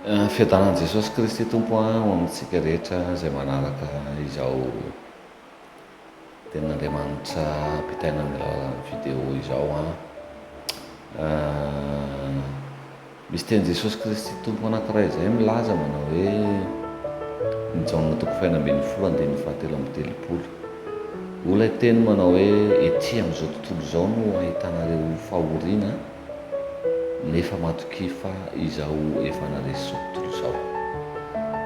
Fiadanan'i Jesosy Kristy Tompo ho amintsika rehetra izay manaraka izao tenin'Andriamanitra ampitaina amin'ny alalan'ny vidéo izao an. Misy tenin'i Jesosy Kristy Tompo anankiray izay milaza manao hoe ny Jaona toko faha-16 andininy fahatelo amby telopolo. Hoy ilay teny manao hoe ety amin'izao tontolo izao no ahitanareo fahoriana nefa matokia fa Izaho efa naresy izao tontolo izao.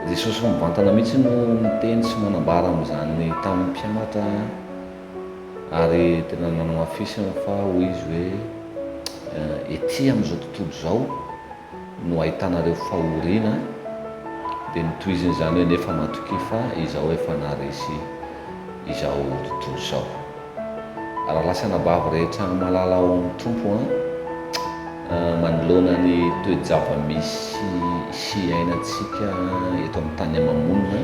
Jesosy mivantana mihitsy no niteny sy manambara amin'izany tamin'ny mpianatra ary tena nanamafisiny fa hoy Izy hoe ety amin'izao tontolo izao no ahitanareo fahoriana, dia notohiziny izany hoe nefa matokia fa Izaho efa naharesy izao tontolo izao. Rahalahy sy anabavy rehetra malala ao amin'ny Tompo an, manoloana ny toe-java-misy sy iainantsika eto amin'ny tany ama-monina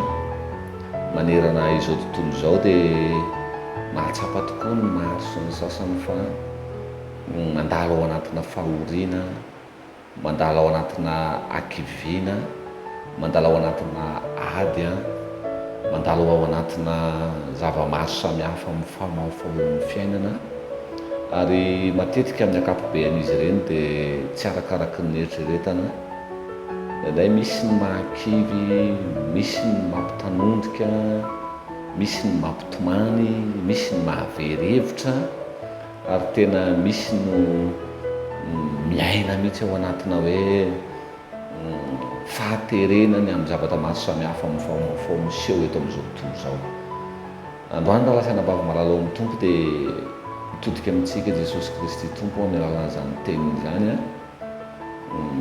manerana izao tontolo izao dia mahatsapa tokoa ny maro sy ny sasany fa mandalo ao anatina fahoriana, Mandalo ao anatina hakiviana, mandalo ao anatina ady, mandalo ao anatina zava-maro samihafa mifamahofaho eo amin'ny fiainana, ary matetika amin'ny ankapobean'izy ireny dia tsy arakaraky ny eritreretana. Indraindray misy ny mahakivy, misy ny mampitanondrika, misy ny mampitomany, misy ny mahavery hevitra. Ary tena misy no miaina mihitsy ao anatina hoe fahaterena ny amin'ny zavatra maro samihafa mifamofomo miseho eto amin'izao tontolo izao. Androany rahalahy sy anabavy malala ao amin'ny Tompo dia mitodika amintsika Jesosy Kristy Tompo amin'ny alalan'izany teniny izany.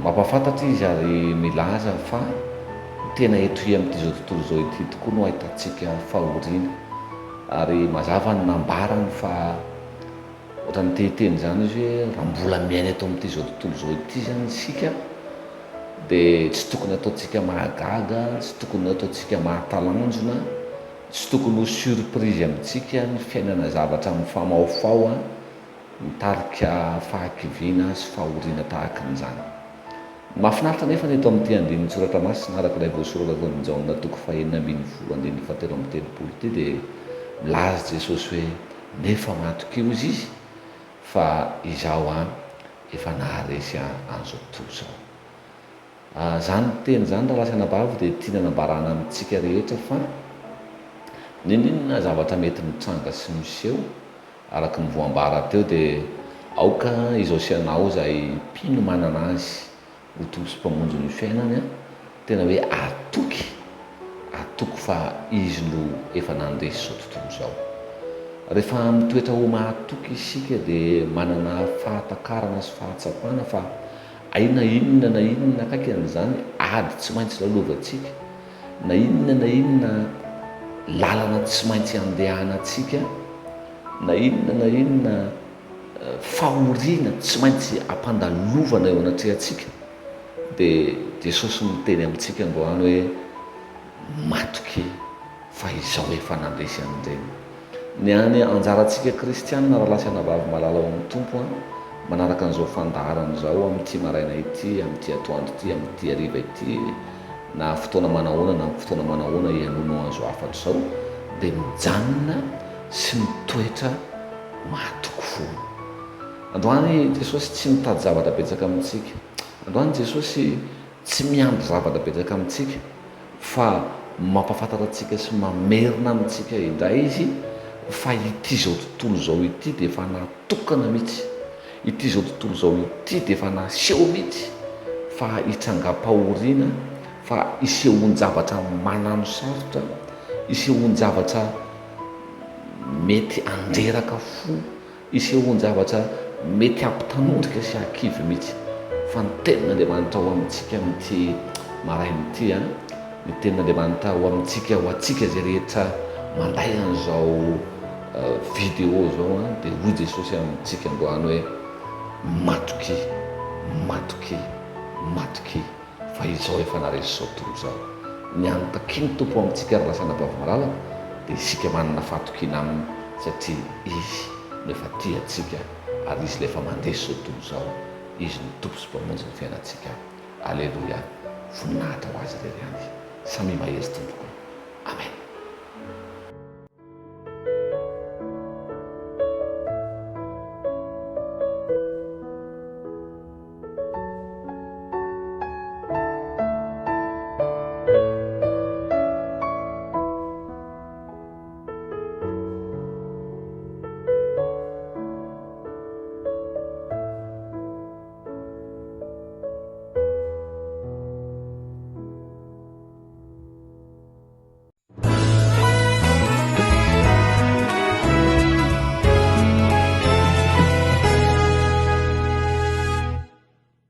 Mampahafantatra Izy ary milaza fa tena eto amin'ity izao tontolo izao ity tokoa no ahitantsika fahoriana. Ary mazava ny nambarany fa ohatran'ny te hiteny izany izy hoe raha mbola miaina eto amin'ity izao tontolo izao ity izany isika dia tsy tokony ataontsika mahagaga, tsy tokony ataontsika mahatalanjona, tsy tokony ho surprise amintsika ny fiainana zavatra mifamahofaho mitarika fahakiviana sy fahoriana tahaka an'izany. Ny mahafinaritra anefa ny eto amin'ity andinin-tsoratra masina araka ilay voasoratra tao amin'ny Jaona toko fahenina ambin'ny folo andininy fahatelo amby telopolo ity dia milaza Jesosy hoe nefa matokia hozy izy fa izaho an efa naharesy an'izao tontolo izao. Izany teny izany rahalahy sy anabavy dia tiana anambarana amintsika rehetra fa n'inon'inona zavatra mety mitranga sy miseho Araka ny voambara teo dia aoka izao sy ianao izay mpino manana Azy ho Tompo sy Mpamonjy ny fiainany tena hoe atoky, atoky fa Izy no efa nandresy izao tontolo izao. Rehefa mitoetra ho mahatoky isika dia manana fahatakarana sy fahatsapana fa ay na inona na inona akaiky an'izany ady tsy maintsy lalovantsika, Na inona na inona lalana tsy maintsy andehanantsika, na inona na inona fahoriana tsy maintsy ampandalovana eo anatrehantsika, dia Jesosy miteny amintsika androany hoe, Matokia fa Izaho efa nandresy an'ireny. Ny any anjarantsika kristianina rahalahy sy anabavy malala ao amin'ny Tompo an, manaraka an'izao fandaharana izao amin'ity maraina ity, amin'ity atoandro ity, amin'ity hariva ity, na fotoana manahoana na fotoana manahoana hihainoanao an'izao hafatra izao, dia mijanona sy mitoetra mahatoky foana. Androany Jesosy tsy mitady zavatra betsaka amintsika. Androany Jesosy tsy miandry zavatra betsaka amintsika. Fa mampahafantatra antsika sy mamerina amintsika indray Izy fa ity izao tontolo izao ity dia efa natokana mihitsy, ity izao tontolo izao ity dia efa naseho mihitsy fa hitrangam-pahoriana, fa hisehoan-javatra manano sarotra, hisehoan-javatra mety handreraka fo. Isehoan-javatra mety hampitanondrika sy hahakivy mihitsy. Fa ny Tenin'Andriamanitra ho amintsika amin'ity maraina ity, ny Tenin'Andriamanitra ho amintsika, ho antsika izay rehetra mandray an'izao video izao, dia hoy Jesosy amintsika androany hoe, Matokia, matokia, matokia. Fa izao efa naresy izao tontolo izao. Ny hany takian'ny Tompo amintsika ry lahy sy anabavy malala dia isika manana fahatokiana Aminy satria Izy no efa tia antsika ary Izy ilay efa mandresy izao tontolo izao. Izy no Tompo sy Mpamonjy ny fiainantsika. Aleloia. Voninahitra ho Azy irery ihany. Samia mahery tompoko.